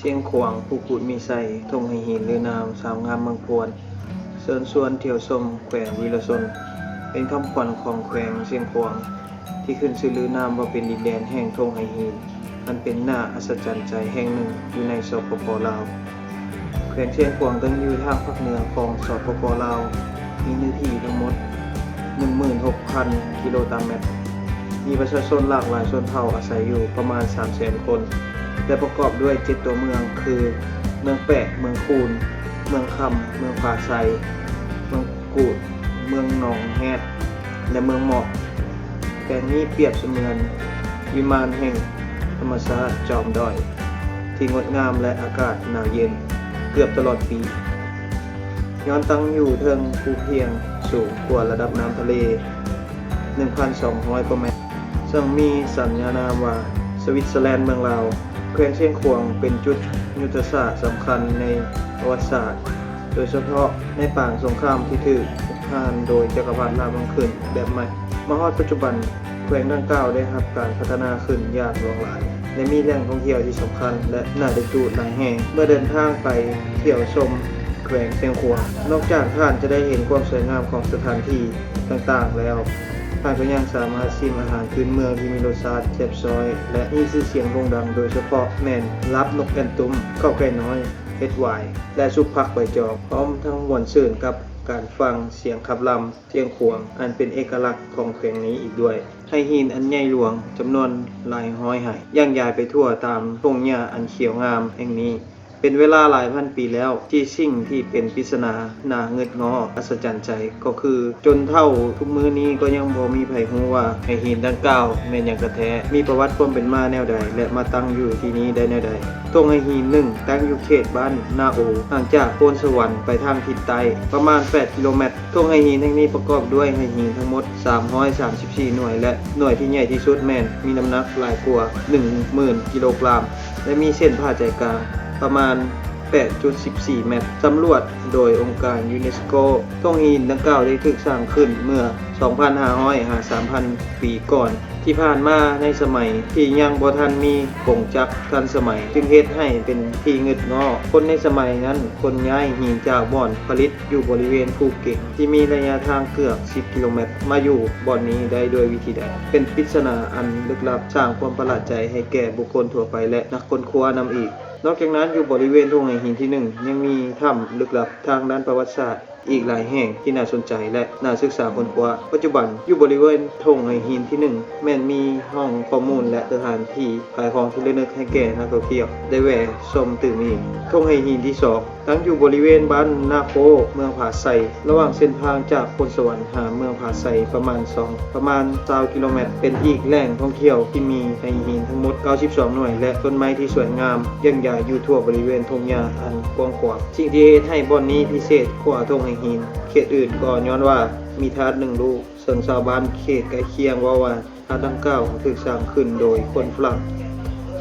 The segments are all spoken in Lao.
ຊຽງຂວາງ ພູກຸດມີໄຊ ທົ່ງໄຫຫີນລືນາມ ສາວງາມເມືອງພວນ ເຊີນຊວນທ່ຽວຊົມແຂວງວິລະຊົນ ເປັນຄຳຂວັນຂອງແຂວງຊຽງຂວາງ ທີ່ຂຶ້ນຊື່ລືນາມວ່າເປັນດິນແດນແຫ່ງທົ່ງໄຫຫີນ ອັນເປັນໜ້າອັດສະຈັນໃຈແຫ່ງໜຶ່ງຢູ່ໃນ ສປປ ລາວ. ແຂວງຊຽງຂວາງຕັ້ງຢູ່ທາງພາກເໜືອຂອງ ສປປ ລາວ, ມີເນື້ອທີ່ທັງໝົດ ໜຶ່ງໝື່ນຫົກພັນ ກິໂລຕາແມັດ, ມີປະຊາຊົນຫຼາກຫຼາຍຊົນເຜົ່າອາໄສຢູ່ປະມານ ສາມແສນຄົນ ແລະ ປະກອບດ້ວຍ ເຈັດຕົວເມືອງ ຄື ເມືອງແປກ, ເມືອງຄູນ, ເມືອງຄຳ, ເມືອງຜາໄຊ, ເມືອງກູດ, ເມືອງໜອງແຮດ ແລະ ເມືອງເມາະ. ແຂວງນີ້ປຽບສະເໝືອນວິມານແຫ່ງທຳມະຊາດຈອມດອຍ ທີ່ງົດງາມ ແລະ ອາກາດໜາວເຢັນເກືອບຕະຫຼອດປີ. ຍ້ອນຕັ້ງຢູ່ເທິງພູພຽງສູງກວ່າລະດັບນ້ຳທະເລ ໜຶ່ງພັນສອງຮ້ອຍກວ່າແມັດ, ເຊິ່ງມີສາຍານາມວ່າ ສະວິດເຊີແລນເມືອງລາວ. ແຂວງຊຽງຂວາງເປັນຈຸດຍຸດທະສາດສຳຄັນໃນປະຫວັດສາດ, ໂດຍສະເພາະໃນປາງສົງຄາມທີ່ຖືກຮຸກຮານໂດຍຈັກກະພັດລາວເມືອງຂຶ້ນແບບໃໝ່. ມາຮອດປັດຈຸບັນ, ແຂວງດັ່ງກ່າວໄດ້ຮັບການພັດທະນາຂຶ້ນຢ່າງຫຼວງຫຼາຍ ແລະ ມີແຫຼ່ງທ່ອງທ່ຽວທີ່ສຳຄັນ ແລະ ໜ້າດຶງດູດຫຼາຍແຫ່ງ. ເມື່ອເດີນທາງໄປທ່ຽວຊົມແຂວງຊຽງຂວາງ, ນອກຈາກທ່ານຈະໄດ້ເຫັນຄວາມສວຍງາມຂອງສະຖານທີ່ຕ່າງໆແລ້ວ, ທ່ານກໍຍັງສາມາດຊິມອາຫານພື້ນເມືອງທີ່ມີລົດຊາດແຊບຊອຍ ແລະ ມີຊື່ສຽງໂດ່ງດັງ, ໂດຍສະເພາະແມ່ນລາບນົກແອ່ນຕຸ້ມ, ເຂົ້າໄກ່ນ້ອຍເຮັດຫວາຍ ແລະ ຊຸບຜັກໃບຈອງ, ພ້ອມທັງມ່ວນຊື່ນກັບການຟັງສຽງຂັບລຳຊຽງຂວາງ ອັນເປັນເອກະລັກຂອງແຂວງນີ້ອີກດ້ວຍ. ໄຫຫີນອັນໃຫຍ່ຫຼວງຈຳນວນຫຼາຍຮ້ອຍໄຫ ຢ່າງຢາຍໄປທົ່ວຕາມທົ່ງຫຍ້າອັນຂຽວງາມແຫ່ງນີ້ ເປັນເວລາຫຼາຍພັນປີແລ້ວ, ທີ່ສິ່ງທີ່ເປັນປິດສະໜາໜ້າງຶດງໍ້ອັດສະຈັນໃຈກໍຄື ຈົນເທົ່າທຸກມື້ນີ້ກໍຍັງບໍ່ມີໃຜຮູ້ວ່າໄຫຫີນດັ່ງກ່າວແມ່ນຫຍັງກັນແທ້, ມີປະຫວັດຄວາມເປັນມາແນວໃດ ແລະ ມາຕັ້ງຢູ່ທີ່ນີ້ໄດ້ແນວໃດ. ທົ່ງໄຫຫີນໜຶ່ງ ຕັ້ງຢູ່ເຂດບ້ານນາໂອ, ຫ່າງຈາກໂພນສະຫວັນໄປທາງທິດໃຕ້ປະມານແປດກິໂລແມັດ. ທົ່ງໄຫຫີນແຫ່ງນີ້ປະກອບດ້ວຍໄຫຫີນທັງໝົດສາມຮ້ອຍສາມສິບສີ່ໜ່ວຍ ແລະ ໜ່ວຍທີ່ໃຫຍ່ທີ່ສຸດແມ່ນມີນ້ຳໜັກຫຼາຍກວ່າໜຶ່ງໝື່ນກິໂລກຣາມ ແລະ ມີເສັ້ນຜ່າໃຈກາງປະມານແປດຈຸດສິບສີ່ແມັດ. ສຳຫຼວດໂດຍອົງການຢູເນສໂກ, ທົ່ງໄຫຫີນດັ່ງກ່າວໄດ້ຖືກສ້າງຂຶ້ນເມື່ອສອງພັນຫ້າຮ້ອຍຫາສາມພັນປີກ່ອນ. ທີ່ຜ່ານມາໃນສະໄໝທີ່ຍັງບໍ່ທັນມີກົງຈັກທັນສະໄໝ ຈຶ່ງເຮັດໃຫ້ເປັນທີ່ງຶດງໍ້. ຄົນໃນສະໄໝນັ້ນຂົນຍ້າຍຫີນຈາກບ່ອນຜະລິດຢູ່ບໍລິເວນພູເກັງ ທີ່ມີໄລຍະທາງເກືອບສິບກິໂລແມັດ ມາຢູ່ບ່ອນນີ້ໄດ້ດ້ວຍວິທີໃດ ເປັນປິດສະໜາອັນລຶກລັບ, ສ້າງຄວາມປະຫຼາດໃຈໃຫ້ແກ່ບຸກຄົນທົ່ວໄປ ແລະ ນັກຄົ້ນຄວ້ານຳອີກ. ນອກຈາກນັ້ນ, ຢູ່ບໍລິເວນທົ່ງໄຫຫີນທີໜຶ່ງ ຍັງມີຖ້ຳລຶກລັບທາງດ້ານປະຫວັດສາດ ອີກຫຼາຍແຫ່ງທີ່ໜ້າສົນໃຈ ແລະ ໜ້າສຶກສາຄົ້ນຄວ້າ. ປັດຈຸບັນ, ຢູ່ບໍລິເວນທົ່ງໄຫຫີນທີໜຶ່ງ ແມ່ນມີຫ້ອງຂໍ້ມູນ ແລະ ສະຖານທີ່ຂາຍຂອງທີ່ລະນຶກໃຫ້ແກ່ນັກທ່ອງທ່ຽວໄດ້ແວ່ຊົມຕື່ມອີກ. ທົ່ງໄຫຫີນທີສອງ ຕັ້ງຢູ່ບໍລິເວນບ້ານນາໂຄ, ເມືອງຜາໄຊ, ລະຫວ່າງເສັ້ນທາງຈາກໂພນສະຫວັນຫາເມືອງຜາໄຊປະມານສອງ ປະມານຊາວກິໂລແມັດ, ເປັນອີກແຫຼ່ງທ່ອງທ່ຽວທີ່ມີໄຫຫີນທັງໝົດເກົ້າສິບສອງໜ່ວຍ ແລະ ຕົ້ນໄມ້ທີ່ສວຍງາມ ຢ່າງໃຫຍ່ຢູ່ທົ່ວບໍລິເວນທົ່ງຫຍ້າອັນກວ້າງຂວາງ. ສິ່ງທີ່ເຮັດໃຫ້ບ່ອນນີ້ພິເສດກວ່າທົ່ງໄຫຫີນເຂດອື່ນກໍຍ້ອນວ່າມີທາດໜຶ່ງລູກ, ເຊິ່ງຊາວບ້ານເຂດໃກ້ຄຽງເວົ້າວ່າ ທາດດັ່ງກ່າວຖືກສ້າງຂຶ້ນໂດຍຄົນຝຣັ່ງ,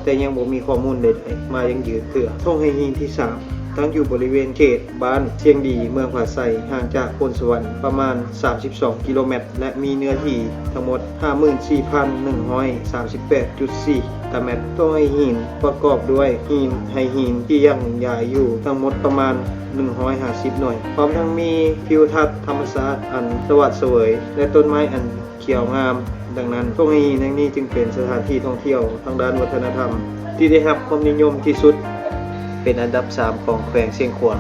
ແຕ່ຍັງບໍ່ມີຂໍ້ມູນໃດໆມາຢັ້ງຢືນເທື່ອ. ທົ່ງໄຫຫີນທີສາມ ຕັ້ງຢູ່ບໍລິເວນເຂດ ບ້ານຊຽງດີ ເມືອງຜາໄຊ, ຫ່າງຈາກໂພນສະຫວັນປະມານສາມສິບສອງກິໂລແມັດ ແລະ ມີເນື້ອທີ່ທັງໝົດຫ້າໝື່ນສີ່ພັນໜຶ່ງຮ້ອຍສາມສິບແປດຈຸດສີ່ຕາແມັດ. ທົ່ງໄຫຫີນປະກອບດ້ວຍຫີນ ໄຫຫີນທີ່ຢັ້ງຢາຍຢູ່ທັງໝົດປະມານໜຶ່ງຮ້ອຍຫ້າສິບໜ່ວຍ, ພ້ອມທັງມີທິວທັດທຳມະຊາດອັນສະຫວັດສະເຫວີຍ ແລະ ຕົ້ນໄມ້ອັນ ຂຽວງາມ. ດັ່ງນັ້ນ, ທົ່ງໄຫຫີນແຫ່ງນີ້ຈຶ່ງເປັນສະຖານທີ່ທ່ອງທ່ຽວທາງດ້ານວັດທະນະທຳທີ່ໄດ້ຮັບຄວາມນິຍົມທີ່ສຸດ, ເປັນອັນດັບສາມຂອງແຂວງຊຽງຂວາງ.